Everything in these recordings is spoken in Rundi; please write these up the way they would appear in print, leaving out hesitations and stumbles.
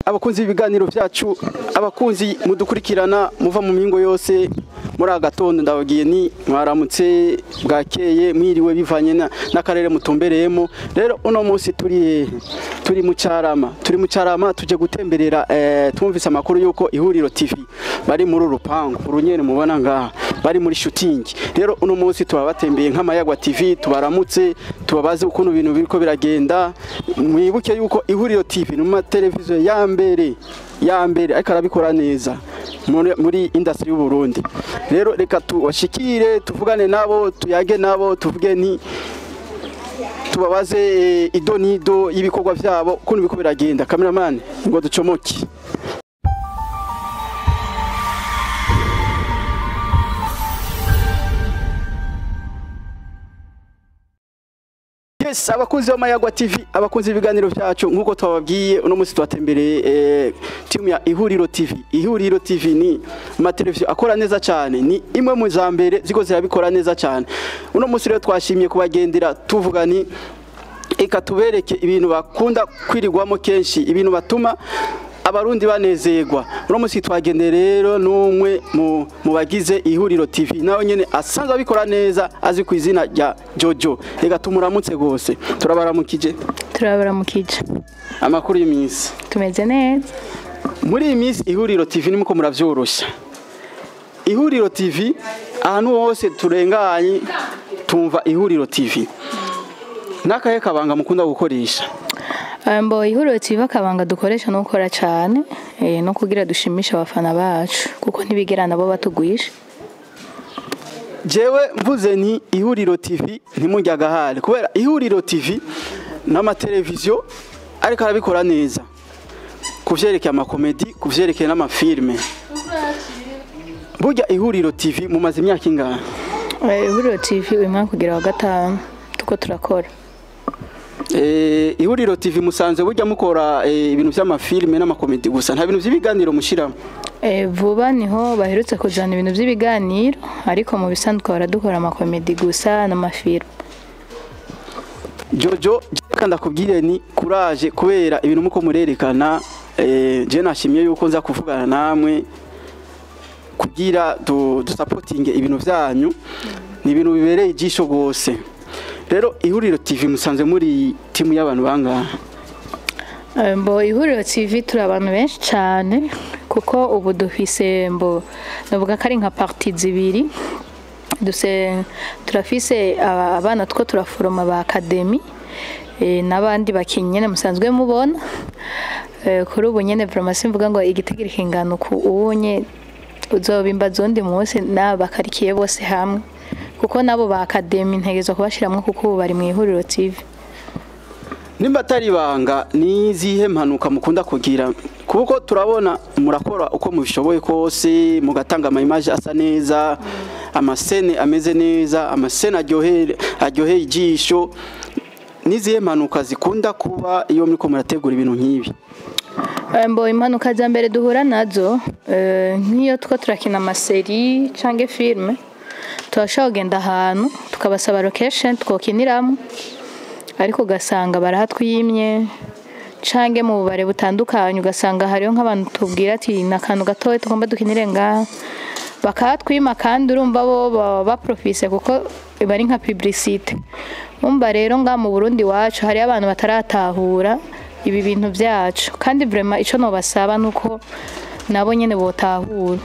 Abakunzi b'ibiganiro byacu, abakunzi mudukurikirana muva mu mihingo yose, muri agatondo ndababwiye ni mwaramutse, bwakeye, mwiriwe, bivanye n'akarere mutumbereyemo. Rero uno munsi turi mu Carama, turi mu Carama tuje gutemberera. Twumvise amakuru yuko Ihuriro TV bari muri uru rupangu urunyene mubona ngaha, bari muri shooting. Rero uno munsi tubabatembeye nk'Amayagwa TV, tubaramutse, tubabaze ukuntu ibintu biriko biragenda. Mwibuke yuko Ihuriro TV ni mu televiziyo ya mbere ya mbere ariko arabikora neza muri industry y'u Burundi. Rero reka tubashikire, tuvugane nabo, tuyage nabo, tuvuge ni tubabaze ido nido y'ibikorwa byabo ukuntu biko biragenda. Cameraman, ngo ducomoke. Yes, abakunzi b'Amayagwa TV, abakunzi b'ibiganiro byacu, nkuko twababwiye, uno munsi twatembereye timu ya Ihuriro TV. Ihuriro TV ni amateleviziyo akora neza cyane, ni imwe mu za mbere ziko zirabikora neza cyane. Uno munsi rero twashimye kubagendera, tuvuga ni eka tubereke ibintu bakunda kwirirwamo kenshi, ibintu batuma Abarundi banezerwa. Uno munsi twagendeye rero n'umwe mu bagize Ihuriro TV, nawe nyene asanzwe abikora neza, azi ku izina rya Jojo. Reka tumuramutse gose. Turabaramukije. Turabaramukije. Amakuru y'iminsi? Tumeze neza. Muri iyi minsi Ihuriro TV nimuko muravyorosha. Ihuriro TV ahantu hose turenganye tumva Ihuriro TV. Nakahe kabanga mukunda gukoresha? Mbo Ihuriro TV, akabanga dukoresha no gukora cyane, no kugira dushimisha abafana bacu, kuko ntibigera nabo batugwisha. Jewe mvuze nti Ihuriro TV, ntimujya agahare, kubera Ihuriro TV n'amateleviziyo ariko arabikora neza ku vyerekeye amakomedi, ku vyerekeye n'amafilme. Burya Ihuriro TV mumaze imyaka ingahe? Ihuriro TV uyu mwaka kugira wa gatanu tuko turakora. Ihuriro TV musanze burya mukora ibintu vy'amafilme n'amakomedi gusa, nta bintu vy'ibiganiro mushiramo? Vuba niho baherutse kuzana ibintu by'ibiganiro, ariko mu bisanzwe baradukora amakomedi gusa n'amafilme. Jojo, reka ndakubwire ni courage, kubera ibintu muko murerekana. Je nashimye yuko nza kuvugana namwe kugira dusapotinge ibintu vyanyu, ni ibintu bibereye ijisho gose. Rero Ihuriro TV musanze muri timu y'abantu bangahe? Mbo Ihuriro TV turi abantu benshi cyane, kuko ubu dufise, mbo navuga ko ari nka partie zibiri duse. Turafise abana two turaforoma ba academy, n'abandi bakinyi nyene musanzwe mubona. Kuri ubu nyene vraiment simvuga ngo igitigiri kingana uku ubunye, uzobimbaza undi munsi n'abakarikiye bose hamwe, kuko nabo ba academy ntegerezwa kubashiramwo, kuko ubu bari mu Ihuriro TV. Nimba atari ibanga, ni izihe mpanuka mukunda kugira? Kuko turabona murakora uko mubishoboye kose, mugatanga ama image asa neza, amasene ameze neza, amasene aryoheye ijisho. Nizihe mpanuka zikunda kuba iyo muriko murategura ibintu nk'ibi? Mbo impanuka za mbere duhura nazo, nk'iyo two turakina amaseri canke filme, turashobora kugenda ahantu tukabasaba location twokiniramo, ariko ugasanga barahatwimye, canke mu bubare butandukanye ugasanga hariho nk'abantu tubwira ati ni akantu gatoya tugomba dukinire ngaha, bakahatwima. Kandi urumva bo baba baprofise, kuko iba ari nka publicité. Umva rero, ngaha mu Burundi wacu hariyo abantu bataratahura ibi bintu byacu, kandi vraiment ico nobasaba nuko nabo nyene botahura,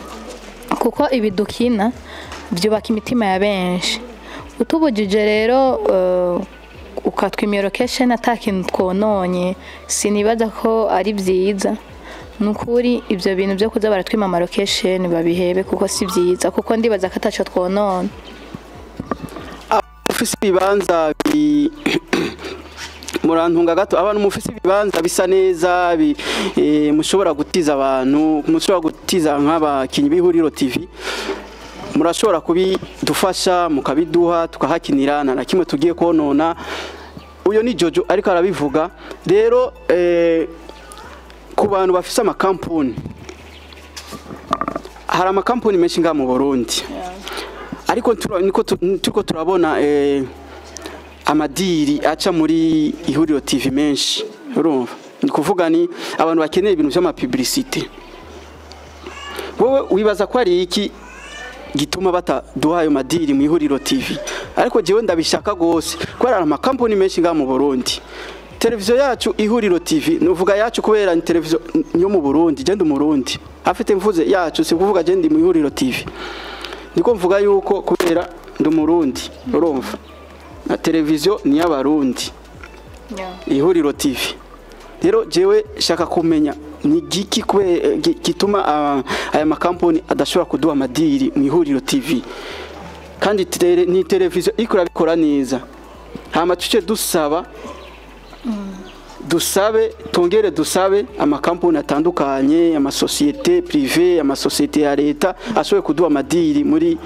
kuko ibi dukina byubaka imitima ya benshi. Utubujije rero, ukatwima iyo location ata kintu twononye, sinibaza ko ari byiza. Nukuri ibyo bintu byo kuza baratwima ama location babihebe, kuko si byiza, kuko ndibaza ko ataco twonona. Ufise ibibanza murantunga gato, abantu mufise ibibanza bisa neza mushobora gutiza abantu, mushobora gutiza nk'abakinyi b'Ihuriro TV, murashobora kubidufasha mukabiduha tukahakinira, nta na kimwe tugiye konona. Uyo ni Jojo ariko arabivuga. Rero ku bantu bafise amakampuni, hari amakampuni menshi ngaha mu Burundi, ariko niko turiko turabona amadiri aca muri Ihuriro TV menshi, urumva. Ni kuvuga ni abantu bakeneye ibintu vy'ama publicité. Wowe wibaza ko ari iki gituma bataduha ayo ma deal mu Ihuriro TV? Ariko jewe ndabishaka gose, kubera hari amakampani menshi ngaha mu Burundi. Televiziyo yacu Ihuriro TV, nuvuga yacu kubera ni televiziyo yo mu Burundi, je ndi Umurundi afite, mvuze yacu si kuvuga je ndi mu Ihuriro TV, niko mvuga yuko kubera ndi Umurundi, urumva na televiziyo ni y'Abarundi, Ihuriro TV. Rero jewe shaka kumenya ni giki gituma aya makampani adashobora kuduha ama deal mu Ihuriro TV, kandi ni televiziyo iriko irabikora neza. Hama tuce dusaba, dusabe, tongere dusabe amakampani atandukanye, amasosiyete privé, amasosiyete ya leta ashoboye kuduha ama deal muri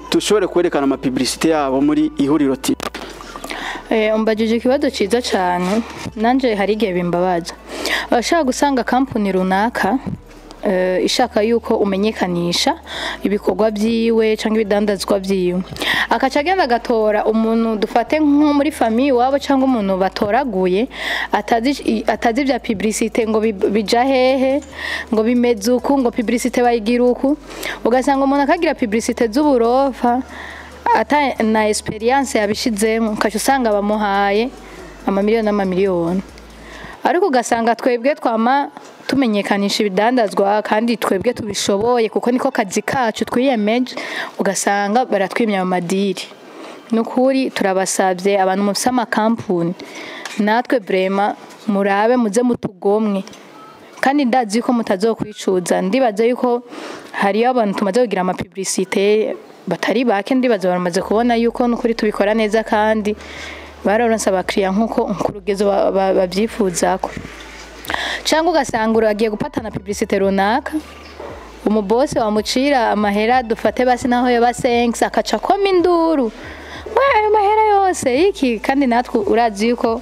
tushobore kwerekana ama publicité yabo muri Ihuriro TV. Umbajije ikibazo cyiza cyane, nanje hari igihe bimbabaza. Urashobora gusanga kampani runaka ishaka yuko umenyekanisha ibikorwa byiwe cyangwa ibidandazwa byiwe, akaca agenda agatora umuntu, dufate nko muri famille iwabo, cyangwa umuntu batoraguye atazi ibya publicité, ngo bija hehe, ngo bimeze uku, ngo publicité bayigira uku. Ugasanga umuntu akagira publicité z'uburofa ata na expérience yabishizemo, ukaca usanga bamuhaye amamiliyoni n'amamiliyoni. Ariko ugasanga twebwe twama tumenyekanisha ibidandazwa kandi twebwe tubishoboye, kuko niko kazi kacu twiyemeje, ugasanga baratwimye ayo ma deal. Ni ukuri turabasabye, abantu mufise amakampuni, natwe vraiment murabe muze mutugomwe, kandi ndazi ko mutazokwicuza. Ndibaza yuko hariyo abantu tumaze kugira ama publicité batari bake, ndibaza baramaze kubona yuko nukuri tubikora neza, kandi bararonse abakiriya nkuko ku rugezo bavyifuzako. Cyangwa ugasanga uragiye gupatana publicité runaka, umubosi wamucira amahera, dufate basi naho yoba 5, akaca koma induru, we ayo mahera yose iki? Kandi natwe urazi yuko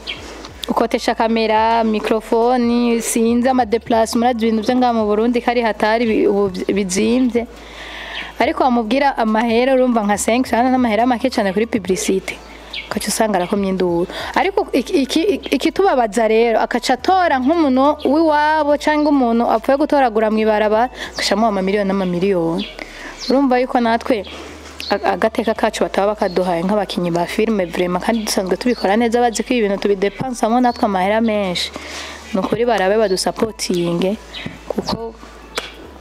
ukotesha kamera, microphone, sinzi, ama déplacement, murazi ibintu byo ngaha mu Burundi kari hatari, ubu bizimvye. Ariko wamubwira amahera, urumva nka 5 sana n'amahera make cyane kuri publicité, ukaca usanga arakomye induru. Ariko ikitubabaza rero, akaca atora nk'umuntu w'iwabo cyangwa umuntu apfuye gutoragura mu ibarabara, agacamuha amamiliyoni n'amamiliyoni. Urumva yuko natwe agateka kacu bataba bakaduhaye nk'abakinyi ba filime vraiment, kandi dusanzwe tubikora neza, bazi ko ibi bintu tubidepansamo natwe amahera menshi. Ni ukuri barabe badusapotinge, kuko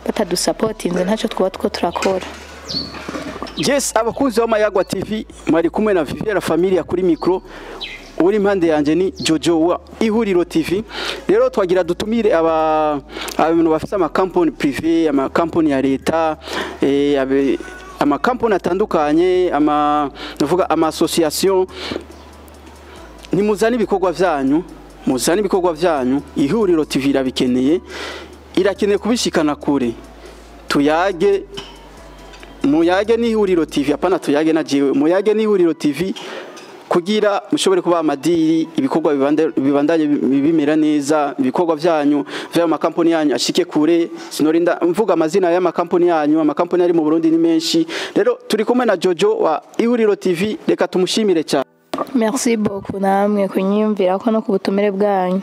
batadusapotinze ntacyo twaba two turakora. Yes, abakunzi b'Amayagwa TV, mwari kumwe na Viviera Familia kuri micro, uri impande yanje ni Jojo wa Ihuriro TV. Rero twagira dutumire aba abantu bafite amakampani privé, amakampani ya leta, amakampani atandukanye, ama ndavuga ama association, nimuzane ibikorwa vyanyu, muzane ibikorwa vyanyu. Ihuriro TV irabikeneye, irakeneye kubishikana kure. Tuyage, muyage n'Ihuriro TV, apana tuyage na jewe, muyage n'Ihuriro TV kugira mushobore kuba ama deal, ibikorwa bibandanye bimera neza, ibikorwa vyanyu vy'ayo makampani yanyu ashike kure. Sinorinda mvuga amazina y'amakampani yanyu, amakampani ari mu Burundi ni menshi. Rero turi kumwe na Jojo wa Ihuriro TV, reka tumushimire cyane. Merci beaucoup namwe kunyiyumvira ko no ku butumire bwanyu.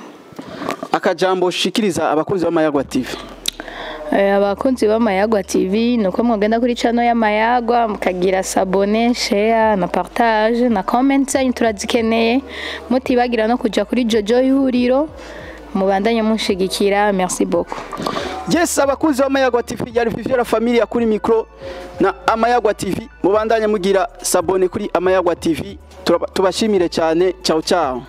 Akajambo shikiriza abakunzi b'Amayagwa TV. Abakunzi b'Amayagwa TV, nuko mwogenda kuri channel y'Amayagwa mukagira s'abonner, share na partage na comment zanyu turazikeneye, mutibagira no kuja kuri Jojo Ihuriro, mubandanye munshigikira. Merci beaucoup. Yes, abakunzi b'Amayagwa TV, yari Viviera Familia kuri micro na Amayagwa TV. Mubandanye mugira s'abonner kuri Amayagwa TV. Tubashimire cyane. Ciao ciao.